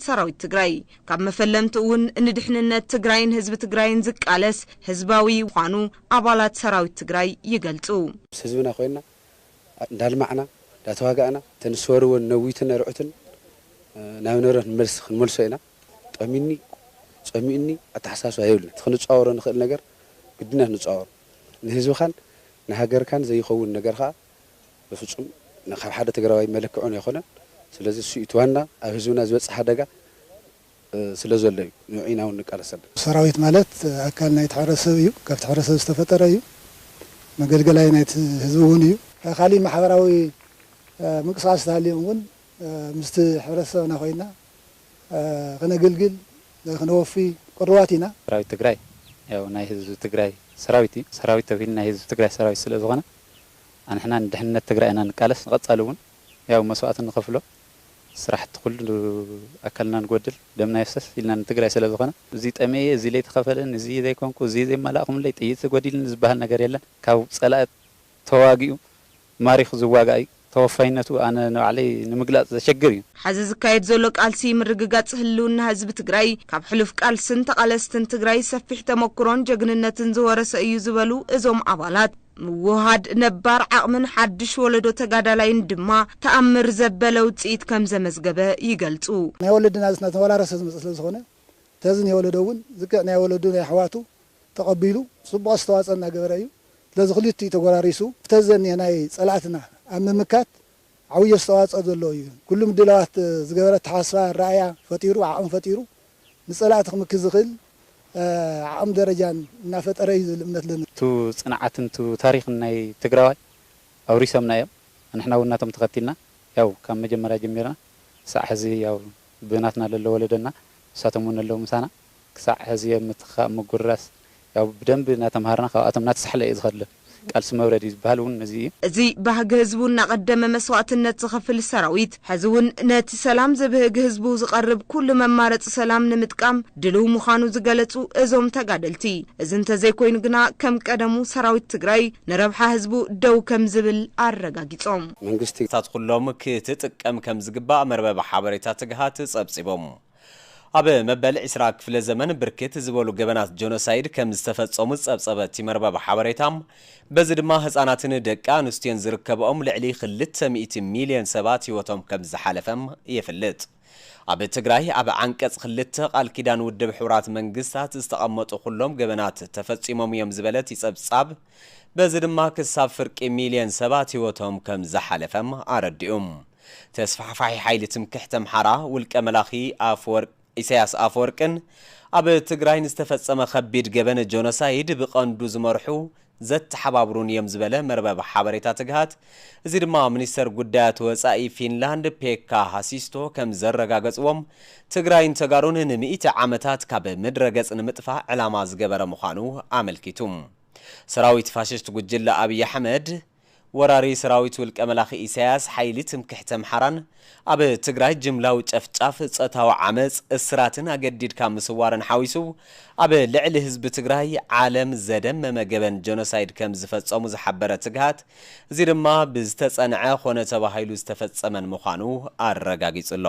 ሰራዊት ትግራይ ካብ መፈለምቲ እውን ንድሕንነት ትግራይን ህዝቢ ትግራይን ዝቃለስ ህዝባዊ ምዃኑ ኣባላት ሰራዊት ትግራይ ይገልጹ። ምስ ህዝብና ኮይና እንዳልማዕና እንዳተዋጋእና ተንስወርወን ነዊትን ነርዑትን ናብ ንብረት መልስ ክንመልሶ ኢና። ጠሚኒ ጸሚእኒ ኣተሓሳስባ የብልና። እቲ ክንጻወሮ ንኽእል ነገር ግድና ክንጻወሮ። ንህዝብኻን ንሃገርካን ዘይኸውን ነገር ኸዓ ብፍጹም ካብ ሓደ ትግራዋይ መለክዑን ኣይኮነን። ስለዚ እሱ እቲ ዋና ኣብ ህዝብና ዝበጽሕ ሓደጋ ስለ ዘሎ እዩ። ንዑ ኢና እውን ንቃለሰሉ። ሰራዊት ማለት ኣካል ናይቲ ሕብረተሰብ እዩ። ካብቲ ሕብረተሰብ ዝተፈጠረ እዩ። መገልገላይ ናይቲ ህዝቢ እውን እዩ። ካሊእ ማሕበራዊ ምንቅስቃስ ተሃልዮም እውን ምስቲ ሕብረተሰብና ኮይና ከነገልግል ከነወፊ ቅሩባት ኢና። ሰራዊት ትግራይ ያው ናይ ህዝቢ ትግራይ ሰራዊት እዩ። ሰራዊት ተብሂል ናይ ህዝቢ ትግራይ ሰራዊት ስለ ዝኾነ ኣንሕና ንድሕንነት ትግራይ ኢና ንቃለስ። ንቐጻሊ እውን ያው መስዋእቲ ንኸፍሎ ስራሕቲ ኩሉ ኣካልና ንጎድል ደምና የፍሰስ ኢልና ንትግራይ ስለ ዝኾነ እዚ ጠመየ እዚ ለይተኸፈለን እዚ ዘይኮንኩ እዚ ዘይመላእኹምለይ ጥይት ጎዲልኒ ዝበሃል ነገር የለን። ካብ ፀላእ ተዋጊኡ ማሪኹ ዝዋጋእ እዩ። ተወፋይነቱ ኣነ ንባዕለይ ንምግላፅ ዘሸግር እዩ። ሐዚ ዝካየድ ዘሎ ቃልሲ ምርግጋፅ ህልውና ህዝቢ ትግራይ ካብ ሕሉፍ ቃልስን ተቓለስትን ትግራይ ሰፊሕ ተመኩሮን ጀግንነትን ዝወረሰ እዩ ዝበሉ እዞም ኣባላት፣ ምውህሃድ ነባር ዓቕምን ሓድሽ ወለዶ ተጋዳላይን ድማ ተኣምር ዘበለ ውፅኢት ከም ዘመዝገበ ይገልፁ። ናይ ወለድና እናተወራረሰ ዝመፅእ ስለ ዝኾነ ተዚ ናይ ወለዶ እውን ዝክዕ ናይ ወለዱ ናይ ኣሕዋቱ ተቐቢሉ ፅቡቕ ኣስተዋፅኦ እናገበረ እዩ። ስለዚ ክልቲኡ ተጎራሪሱ ተዘኒሀ ናይ ፀላእትና ኣብ ምምካት ዓብዪ ኣስተዋፅኦ ዘለዎ እዩ። ኩሉ ምድላዋት ዝገበረ ኣተሓሳስባ፣ ኣረኣእያ ፈጢሩ፣ ዓቕሚ ፈጢሩ ንፀላእቲ ክምክት ዝኽእል ዓቕሚ ደረጃን እናፈጠረ እዩ ዝብል እምነት ኣለኒ። ቱ ፅንዓትን ቱ ታሪኽን ናይ ትግራዋይ ኣውሪሶምና እዮም። ንሕና እውን ናቶም ተኸቲልና ያው ካብ መጀመርያ ጀሚርና ክሳዕ ሕዚ ያው ብናትና ለሎ ወለደና ንሳቶም እውን ኣለዉ ምሳና ክሳዕ ሕዚ ኣብ ምትኻእ ምጉርራስ ያው ብደንቢ እናተምሃርና ካብኣቶም እናተሳሕለ እየ ዝኸድለ ቃልሲ መውረድ እዩ ዝበሃል እውን ነዚ እዩ። እዚ ባህጊ ህዝቡ እናቐደመ መስዋእትነት ዝኸፍል ሰራዊት ሕዚ እውን ነቲ ሰላም ዘብህግ ህዝቡ ዝቐርብ ኩሉ መማረፂ ሰላም ንምጥቃም ድልው ምዃኑ ዝገለፁ እዞም ተጋደልቲ እዚ እንተዘይኮይኑ ግና ከም ቀደሙ ሰራዊት ትግራይ ንረብሓ ህዝቡ ደው ከም ዝብል ኣረጋጊጾም። መንግስቲ ታት ኩሎም ክትጥቀም ከም ዝግባእ መርበብ ሓበሬታ ትግሃት ጸብጺቦም። ኣብ መበል ዕስራ ክፍለ ዘመን ብርክት ዝበሉ ገበናት ጆኖሳይድ ከም ዝተፈጸሙ ዝጸብጸበ እቲ መርበብ ሓበሬታ፣ በዚ ድማ ህጻናትን ደቂ ኣንስትዮን ዝርከብኦም ልዕሊ ክልተ ሚእቲ ሚልዮን ሰባት ህይወቶም ከም ዝሓለፈም የፍልጥ። ኣብ ትግራይ ኣብ ዓንቀጽ ክልተ ቃል ኪዳን ውድብ ሕቡራት መንግስታት ዝተቐመጡ ኩሎም ገበናት ተፈጺሞም እዮም ዝበለ እቲ ጸብጻብ፣ በዚ ድማ ክሳብ ፍርቂ ሚልዮን ሰባት ህይወቶም ከም ዝሓለፈም ኣረዲኡ። ተስፋሕፋሒ ሓይሊ ትምክሕቲ ኣምሓራ ውልቀ መላኺ ኣፍወርቅ ኢሳያስ ኣፈወርቅን ኣብ ትግራይ ንዝተፈጸመ ከቢድ ገበን ጆኖሳይድ ብቐንዱ ዝመርሑ ዘተሓባብሩን እዮም ዝበለ መርበብ ሓበሬታ ትግሃት፣ እዚ ድማ ሚኒስተር ጉዳያት ወጻኢ ፊንላንድ ፔካ ሃሲስቶ ከም ዘረጋገጽዎም፣ ትግራይን ተጋሩን ንሚእቲ ዓመታት ካብ ምድረ ገጽ ንምጥፋእ ዕላማ ዝገበረ ምዃኑ ኣመልኪቱ። ሰራዊት ፋሽስት ጉጅለ ኣብይ ኣሕመድ፣ ወራሪ ሰራዊት ውልቀ መላኺ ኢሳያስ ሓይሊ ትምክሕቲ ኣምሓራን ኣብ ትግራይ ጅምላዊ ጨፍጫፍ፣ ጾታዊ ዓመጽ፣ እስራትን ኣገዲድካ ምስዋርን ሓዊሱ ኣብ ልዕሊ ህዝቢ ትግራይ ዓለም ዘደመመ ገበን ጀኖሳይድ ከም ዝፈጸሙ ዝሓበረ ትግሃት፣ እዚ ድማ ብዝተጸንዐ ኾነ ተባሂሉ ዝተፈጸመን ምዃኑ ኣረጋጊጹ ኣሎ።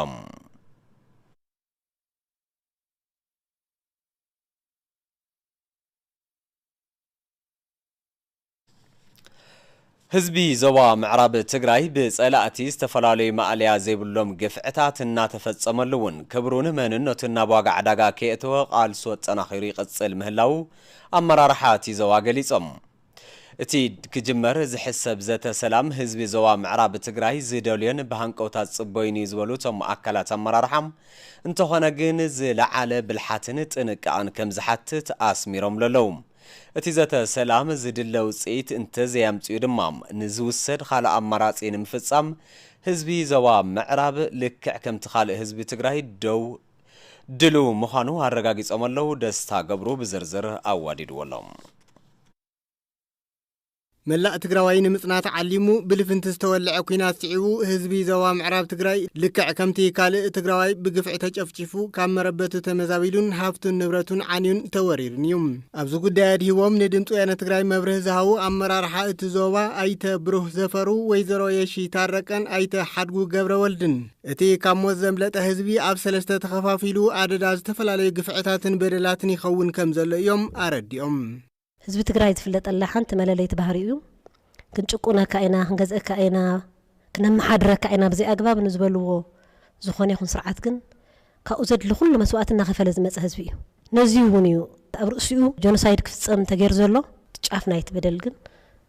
ህዝቢ ዞባ ምዕራብ ትግራይ ብፀላእቲ ዝተፈላለዩ ማእለያ ዘይብሎም ግፍዕታት እናተፈፀመሉ እውን ክብሩን መንነቱን ናብ ዋጋ ዕዳጋ ከየእተወ ቃልሱ ኣጠናኺሩ ይቕፅል ምህላዉ ኣመራርሓ እቲ ዞባ ገሊፆም። እቲ ክጅመር ዝሕሰብ ዘተ ሰላም ህዝቢ ዞባ ምዕራብ ትግራይ ዝደልዮን ብሃንቀውታ ዝፅበዩን እዩ ዝበሉ እቶም ኣካላት ኣመራርሓ፣ እንተኾነ ግን ዝለዓለ ብልሓትን ጥንቃቐን ከም ዝሓትት ኣስሚሮምሉ ኣለዉ። እቲ ዘተ ሰላም ዝድለ ውፅኢት እንተዘይኣምፂኡ ድማ ንዝውሰድ ካልእ ኣማራፂ ንምፍፃም ህዝቢ ዞባ ምዕራብ ልክዕ ከምቲ ካልእ ህዝቢ ትግራይ ደው ድልው ምዃኑ ኣረጋጊፆም ኣለዉ። ደስታ ገብሩ ብዝርዝር ኣዋዲድዎ ኣሎ። መላእ ትግራዋይ ንምጽናት ዓሊሙ ብልፍንቲ ዝተወልዐ ኲናት ስዒቡ ህዝቢ ዞባ ምዕራብ ትግራይ ልክዕ ከምቲ ካልእ ትግራዋይ ብግፍዒ ተጨፍጪፉ ካብ መረበቱ ተመዛቢሉን ሃፍቱን ንብረቱን ዓንዩን ተወሪሩን እዩ። ኣብዚ ጉዳይ ኣድሂቦም ንድምፂ ወያነ ትግራይ መብርሂ ዝሃቡ ኣመራርሓ እቲ ዞባ ኣይተ ብሩህ ዘፈሩ፣ ወይዘሮ የሺ ታረቀን ኣይተ ሓድጉ ገብረ ወልድን እቲ ካብ ሞት ዘምለጠ ህዝቢ ኣብ ሰለስተ ተኸፋፊሉ ኣደዳ ዝተፈላለዩ ግፍዕታትን በደላትን ይኸውን ከም ዘሎ እዮም ኣረዲኦም። ህዝቢ ትግራይ ዝፍለጠላ ሓንቲ መለለይቲ ባህሪኡ እዩ። ክንጭቁነካ ኢና፣ ክንገዝአካ ኢና፣ ክነመሓድረካ ኢና ብዘይ ኣግባብ ንዝበልዎ ዝኾነ ይኹን ስርዓት ግን ካብኡ ዘድሊ ኩሉ መስዋእቲ እናኸፈለ ዝመፀ ህዝቢ እዩ። ነዚ እውን እዩ ኣብ ርእሲኡ ጀኖሳይድ ክፍፀም ተገይሩ ዘሎ። ጫፍ ናይቲ በደል ግን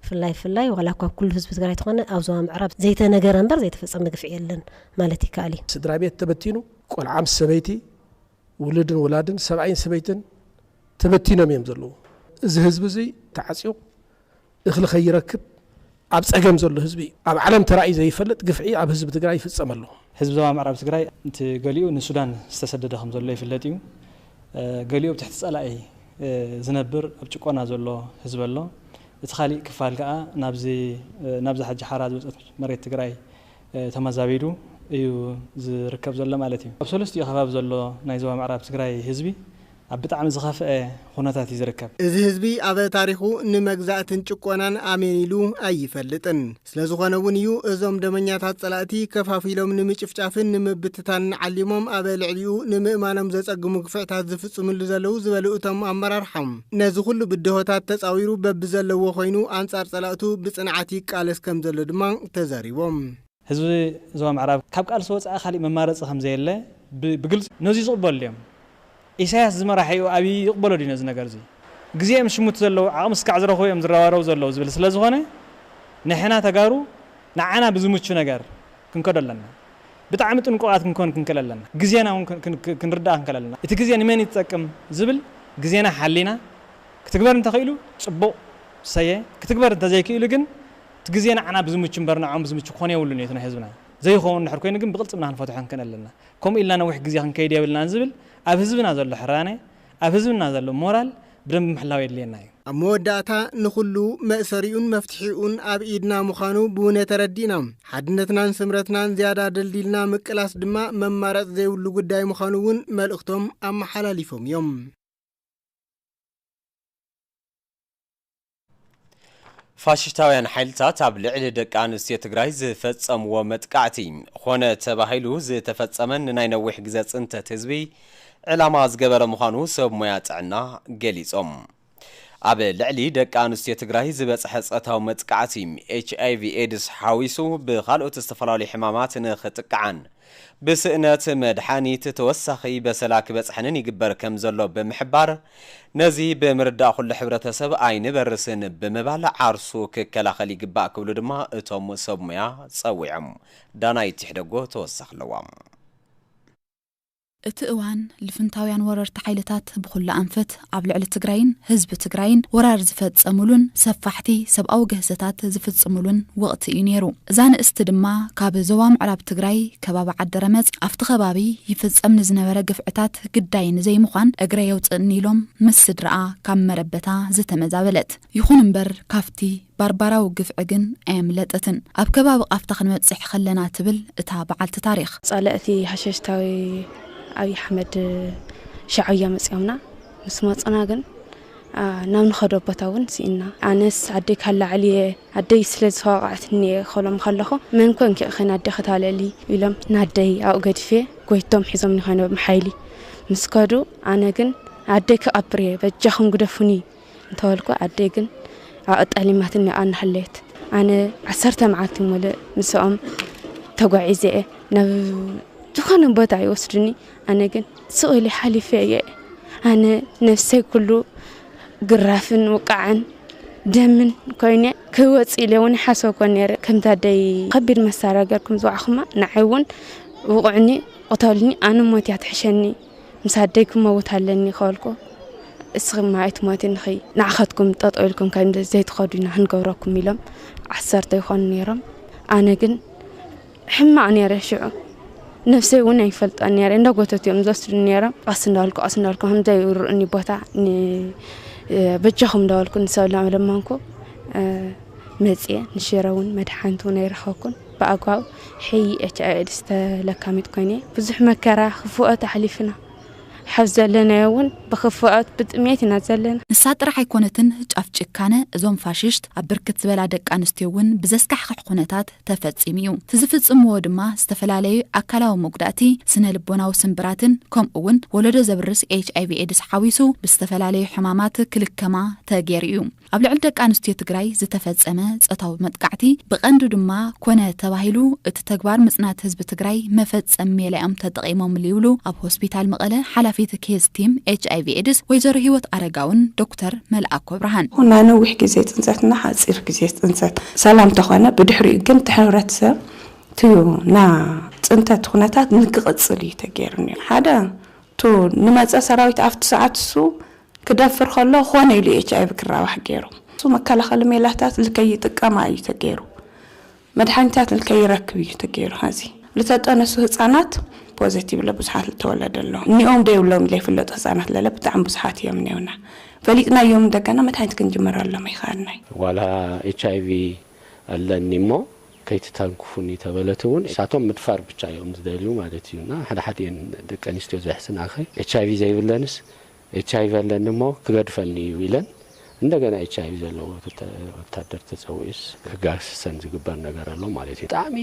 ብፍላይ ብፍላይ ዋላ እኳ ኣብ ኩሉ ህዝቢ ትግራይ ተኾነ ኣብ ዞባ ምዕራብ ዘይተነገረ እምበር ዘይተፈፀመ ግፍዒ የለን ማለት ይከኣል እዩ። ስድራ ቤት ተበቲኑ፣ ቆልዓ ምስ ሰበይቲ፣ ውሉድን ውላድን፣ ሰብኣይን ሰበይትን ተበቲኖም እዮም ዘለዉ። እዚ ህዝቢ እዚ ተዓፅዩ እኽሊ ከይረክብ ኣብ ፀገም ዘሎ ህዝቢ እዩ። ኣብ ዓለም ተራእዩ ዘይፈልጥ ግፍዒ ኣብ ህዝቢ ትግራይ ይፍፀም ኣሎ። ህዝቢ ዞባ ምዕራብ ትግራይ እቲ ገሊኡ ንሱዳን ዝተሰደደ ከም ዘሎ ይፍለጥ እዩ። እ፣ ገሊኡ ኣብ ትሕቲ ፀላኢ፣ እ፣ ዝነብር ኣብ ጭቆና ዘሎ ህዝቢ ኣሎ። እቲ ካሊእ ክፋል ከዓ ናብዚ፣ እ፣ ናብዛ ሕጂ ሓራ ዝወፀት መሬት ትግራይ፣ እ፣ ተመዛቢሉ እዩ ዝርከብ ዘሎ ማለት እዩ። ኣብ ሰለስቲኡ ከባቢ ዘሎ ናይ ዞባ ምዕራብ ትግራይ ህዝቢ ኣብ ብጣዕሚ ዝኸፍአ ኩነታት እዩ ዝርከብ። እዚ ህዝቢ ኣብ ታሪኹ ንመግዛእትን ጭቆናን ኣሜን ኢሉ ኣይፈልጥን። ስለ ዝኾነ እውን እዩ እዞም ደመኛታት ጸላእቲ ከፋፊሎም ንምጭፍጫፍን ንምብትታንን ዓሊሞም ኣብ ልዕሊኡ ንምእማኖም ዘጸግሙ ግፍዕታት ዝፍጽምሉ ዘለዉ ዝበሉ እቶም ኣመራርሓ፣ ነዚ ኩሉ ብድሆታት ተጻዊሩ በብዘለዎ ኮይኑ ኣንጻር ጸላእቱ ብጽንዓት ይቃለስ ከም ዘሎ ድማ ተዛሪቦም። ህዝቢ ዞባ ምዕራብ ካብ ቃልሲ ወፃኢ ካሊእ መማረፂ ከም ዘየለ ብ-፣ ብግልፂ ነዚ ዝቕበሉ እዮም። ኢሳያስ ዝመራሒኡ ኣብይ ይቕበሎ ድዩ ነዚ ነገር እዚ? ግዜ እዮም ሽሙት ዘለዉ፣ ዓቕሚ ስካዕ ዝረኽቡ እዮም ዝረባረቡ ዘለዉ ዝብል ስለ ዝኾነ፣ ንሕና ተጋሩ ንዓና ብዝምቹ ነገር ክንከዶ ኣለና። ብጣዕሚ ጥንቁቓት ክንኮን ክንክእል ኣለና። ግዜና እውን ክን-፣ ክን-፣ ክን-፣ ክንርዳእ ክንክእል ኣለና። እቲ ግዜ ንመን እዩ ዝጠቅም ዝብል ግዜና ሓሊና ክትግበር እንተኽኢሉ ጽቡቕ፣ ሰየ። ክትግበር እንተዘይክኢሉ ግን እቲ ግዜ ንዓና ብዝምቹ እምበር ንዓኦም ብዝምቹ ክኾን የብሉን እዩ እቲ ናይ ህዝብና። ዘይኸውን እንድሕር ኮይኑ ግን ብቕልጽምና ክንፈትሖ ክንክእል ኣለና። ከምኡ ኢልና ነዊሕ ግዜ ክንከይድ የብልናን ዝብል ኣብ ህዝብና ዘሎ ሕራነ፣ ኣብ ህዝብና ዘሎ ሞራል ብደንቢ ምሕላው የድልየና እዩ። ኣብ መወዳእታ ንኹሉ መእሰሪኡን መፍትሒኡን ኣብ ኢድና ምዃኑ ብውነ ተረዲእና፣ ሓድነትናን ስምረትናን ዝያዳ ደልዲልና ምቅላስ ድማ መማረፂ ዘይብሉ ጉዳይ ምዃኑ እውን መልእኽቶም ኣመሓላሊፎም እዮም። ፋሽስታውያን ሓይልታት ኣብ ልዕሊ ደቂ ኣንስትዮ ትግራይ ዝፈጸምዎ መጥቃዕቲ ኾነ ተባሂሉ ዝተፈጸመን ንናይ ነዊሕ ግዘ ጽንተት ህዝቢ ዕላማ ዝገበረ ምዃኑ ሰብ ሞያ ጥዕና ገሊጾም። ኣብ ልዕሊ ደቂ ኣንስትዮ ትግራይ ዝበጽሐ ጾታዊ መጥቃዕቲ፣ ኤች ኣይ ቪ ኤድስ ሓዊሱ ብኻልኦት ዝተፈላለዩ ሕማማት ንኽጥቅዓን ብስእነት መድሓኒት ተወሳኺ በሰላ ክበጽሐንን ይግበር ከም ዘሎ ብምሕባር፣ ነዚ ብምርዳእ ኩሉ ሕብረተሰብ ኣይንበርስን ብምባል ዓርሱ ክከላኸል ይግባእ ክብሉ ድማ እቶም ሰብ ሙያ ጸዊዖም። ዳናይት ይሕደጎ ተወሳኺ ኣለዋ። እቲ እዋን ልፍንታውያን ወረርቲ ሓይልታት ብኹሉ ኣንፈት ኣብ ልዕሊ ትግራይን ህዝቢ ትግራይን ወራር ዝፈጸሙሉን ሰፋሕቲ ሰብኣዊ ግህሰታት ዝፍጽሙሉን ወቕቲ እዩ ነይሩ። እዛ ንእስቲ ድማ ካብ ዞባ ምዕራብ ትግራይ ከባቢ ዓዲ ረመጽ ኣብቲ ከባቢ ይፍጸም ንዝነበረ ግፍዕታት ግዳይ ንዘይምዃን እግረ የውፅእኒ ኢሎም ምስ ስድራኣ ካብ መረበታ ዝተመዛበለት። ይኹን እምበር ካብቲ ባርባራዊ ግፍዒ ግን ኣየምለጠትን። ኣብ ከባቢ ቃፍታ ክንበጽሕ ከለና ትብል እታ በዓልቲ ታሪኽ። ጸላእቲ ሓሸሽታዊ ኣብይ ኣሕመድ ሻዕብያ መጺኦምና። ምስ መጹና ግን፣ ኣ፣ ናብ ንኸዶ ቦታ እውን ስኢንና። ኣነስ ኣደይ ካላዕሊ እየ፣ ኣደይ ስለ ዝተዋቕዐትኒ እየ ክብሎም ከለኹ፣ መን ኮንኪ ኢኺ ናደይ ክታልዕሊ? ኢሎም ናደይ ኣብኡ ገዲፈ ጎይቶም ሒዞምኒ ኮይኖም ብሓይሊ ምስ ከዱ፣ ኣነ ግን ኣደይ ክቐብር እየ፣ በጃኹም ግደፉኒ እንተበልኩ፣ ኣደይ ግን ኣብኣ ጠሊማትኒ ኣብኣ እናሃለየት፣ ኣነ ዓሰርተ መዓልቲ ሙሉእ ምስኦም ተጓዒዘ እየ። ናብ ዝኾነ ቦታ ይወስዱኒ፣ ኣነ ግን ስቕ ኢለ ሓሊፈ እየ። ኣነ ነፍሰይ ኩሉ ግራፍን ውቃዕን ደምን ኮይነ ክወፅ ኢለ እውን ይሓሰብኮ ነይረ። ከምታ ኣደይ ከቢድ መሳርያ ገርኩም ዝወዓኹማ፣ ንዓይ እውን ውቕዕኒ፣ ቅተሉኒ፣ ኣነ ሞት እያ ትሕሸኒ። ምስ ኣደይ ክመውት ኣለኒ ከበልኩ፣ እስኺ እማ ኣይትሞትን ኢኺ፣ ንዓኻትኩም ጠጠው ኢልኩም ከም ዘይትኸዱ ኢና ክንገብረኩም ኢሎም ዓሰርተ ይኾኑ ነይሮም። ኣነ ግን ሕማቕ ነይረ ሽዑ። ነፍሰይ እውን ኣይፈልጦን ነይረ። እንዳጎተቱ እዮም ዝወስዱኒ ነይሮም። ቀስ እንዳበልኩ፣ ቀስ እንዳበልኩ ከም ዘይርኡኒ ቦታ ን-፣ በጃኹም እንዳበልኩ ንሰብ እናለመንኩ፣ እ፣ መፅየ ንሽረ እውን መድሓኒት እውን ኣይረኸብኩን። ብኣግባቡ ሕይ ኤች ኣይ ቪ ኤድስ ተለካሚት ኮይነ ብዙሕ መከራ ክፍኦት ኣሕሊፍና። ሓብ ዘለናዮ እውን ብክፍኦት ብጥሜት ኢና ዘለና። ንሳ ጥራሕ ኣይኮነትን ጫፍ ጭካነ እዞም ፋሽስት ኣብ ብርክት ዝበላ ደቂ ኣንስትዮ እውን ብዘስካሕክሕ ኩነታት ተፈጺሙ እዩ። እቲ ዝፍጽምዎ ድማ ዝተፈላለዩ ኣካላዊ መጉዳእቲ፣ ስነ ልቦናዊ ስንብራትን ከምኡ እውን ወለዶ ዘብርስ ኤች ኣይ ቪ ኤድስ ሓዊሱ ብዝተፈላለዩ ሕማማት ክልከማ ተገይሩ እዩ። ኣብ ልዕሊ ደቂ ኣንስትዮ ትግራይ ዝተፈጸመ ጾታዊ መጥቃዕቲ ብቐንዱ ድማ ኮነ ተባሂሉ እቲ ተግባር ምጽናት ህዝቢ ትግራይ መፈጸሚ ሜላ እዮም ተጠቒሞምሉ ይብሉ ኣብ ሆስፒታል መቐለ ሓላፊት ኬዝ ቲም ኤች ኣይ ቪ ኤድስ ወይዘሮ ህይወት ኣረጋውን ዶክተር መልኣኮ ብርሃን። ናይ ነዊሕ ግዜ ፅንሰትና ሓፂር ግዜ ፅንሰት ሰላም ተኾነ፣ ብድሕሪኡ ግን እቲ ሕብረተሰብ ትዩ ና ፅንተት ኩነታት ንክቕፅል እዩ ተገይሩ ነይሩ። ሓደ ቱ ንመፀ ሰራዊት ኣብቲ ሰዓት እሱ ክደፍር ከሎ ኾነ ኢሉ ኤች ኣይ ቪ ክራባሕ ገይሩ። እሱ መከላኸሊ ሜላታት ልከይጥቀማ እዩ ተገይሩ። መድሓኒታት ልከይረክብ እዩ ተገይሩ። ሀዚ ልተጠነሱ ህፃናት ፖዘቲቭ ለብዙሓት ልተወለደ ኣሎ። እኒኦም ዶ የብሎም ለይፍለጡ ህፃናት ለለ ብጣዕሚ ብዙሓት እዮም እኒኦና። ፈሊጥናዮም እንደገና መድሓኒት ክንጅምረሎም ኣይኸኣልናይ። ዋላ ኤች ኣይ ቪ ኣለኒ እሞ ከይትተንክፉኒ ተበለት እውን እሳቶም ምድፋር ብቻ እዮም ዝደልዩ ማለት እዩ። እና ሓደ ሓዲአን ደቂ ኣንስትዮ ዘሕስናኸ ኤች ኣይ ቪ ዘይብለንስ ኤች ኣይ ቪ ኣለኒ እሞ ክገድፈኒ እዩ ኢለን እንደገና ኤች ኣይ ቪ ዘለዎ ወተ-፣ ወታደር ተፀዊዑስ ክጋሰሰን ዝግበር ነገር ኣሎ ማለት እዩ። ብጣዕሚ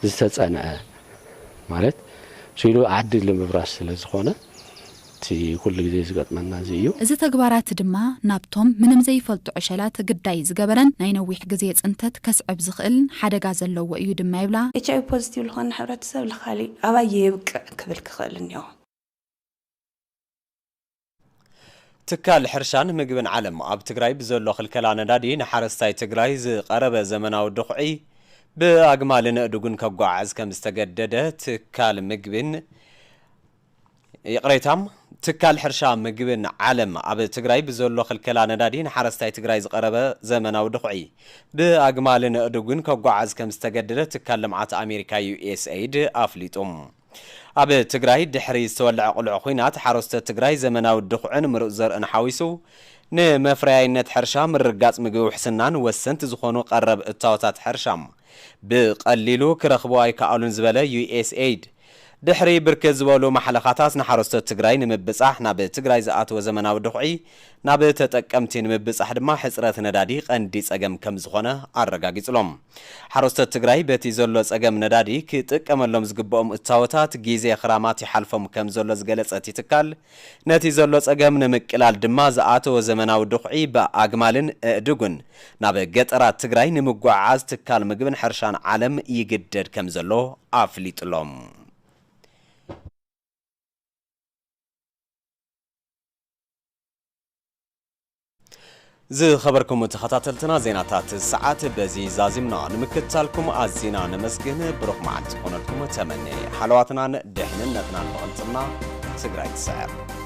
ዝተፀንዐ ማለት ስኢሉ ዓዲ ንምብራስ ስለ ዝኾነ እቲ ኩሉ ግዜ ዝገጥመና እዚ እዩ። እዚ ተግባራት ድማ ናብቶም ምንም ዘይፈልጡ ዕሸላት ግዳይ ዝገበረን ናይ ነዊሕ ግዜ ፅንተት ከስዕብ ዝኽእል ሓደጋ ዘለዎ እዩ ድማ ይብላ። ኤች ኣይ ቪ ፖዚቲቭ ዝኾነ ሕብረተሰብ ልኻሊ ኣባየ የብቅዕ ክብል ክኽእል እኒኦ። ትካል ሕርሻን ምግብን ዓለም ኣብ ትግራይ ብዘሎ ክልከላ ነዳዲ ንሓረስታይ ትግራይ ዝቐረበ ዘመናዊ ድኹዒ ብኣግማልን ኣእዱግን ከጓዓዕዝ ከም ዝተገደደ ትካል ምግብን፣ ይቕሬታ፣ ትካል ሕርሻ ምግብን ዓለም ኣብ ትግራይ ብዘሎ ክልከላ ነዳዲ ንሓረስታይ ትግራይ ዝቐረበ ዘመናዊ ድኹዒ ብኣግማልን ኣእዱግን ከጓዓዝ ከም ዝተገደደ ትካል ልምዓት ኣሜሪካ ዩ ኤስ ኤይድ ኣፍሊጡ። ኣብ ትግራይ ድሕሪ ዝተወልዐ ቅሉዕ ኹናት ሓረስቶት ትግራይ ዘመናዊ ድኹዕን ምሩፅ ዘርእን ሓዊሱ ንመፍረያይነት ሕርሻ ምርጋፅ ምግቢ ውሕስናን ወሰንቲ ዝኾኑ ቀረብ እታወታት ሕርሻ ብቐሊሉ ክረኽቡ ኣይከኣሉን ዝበለ ዩ ኤስ ኤይድ ድሕሪ ብርክት ዝበሉ ማሕለኻታት ንሓረስቶት ትግራይ ንምብፃሕ ናብ ትግራይ ዝኣተወ ዘመናዊ ድኹዒ ናብ ተጠቀምቲ ንምብፃሕ ድማ ሕፅረት ነዳዲ ቀንዲ ፀገም ከም ዝኾነ ኣረጋጊፅሎም። ሓረስቶት ትግራይ በቲ ዘሎ ፀገም ነዳዲ ክጥቀመሎም ዝግብኦም እታወታት ግዜ ክራማት ይሓልፎም ከም ዘሎ ዝገለፀ እቲ ትካል፣ ነቲ ዘሎ ፀገም ንምቅላል ድማ ዝኣተወ ዘመናዊ ድኹዒ ብኣግማልን ኣእዱግን ናብ ገጠራት ትግራይ ንምጉዕዓዝ ትካል ምግብን ሕርሻን ዓለም ይግደድ ከም ዘሎ ኣፍሊጡሎም። ዝኸበርኩም ተኸታተልትና፣ ዜናታት ሰዓት በዚ ዛዚምና። ንምክትታልኩም ኣዚና ነመስግን። ብሩኽ መዓልቲ ክኾነልኩም ተመነ። ሓለዋትናን ድሕንነትናን ብቕልጽምና። ትግራይ ትስዕር።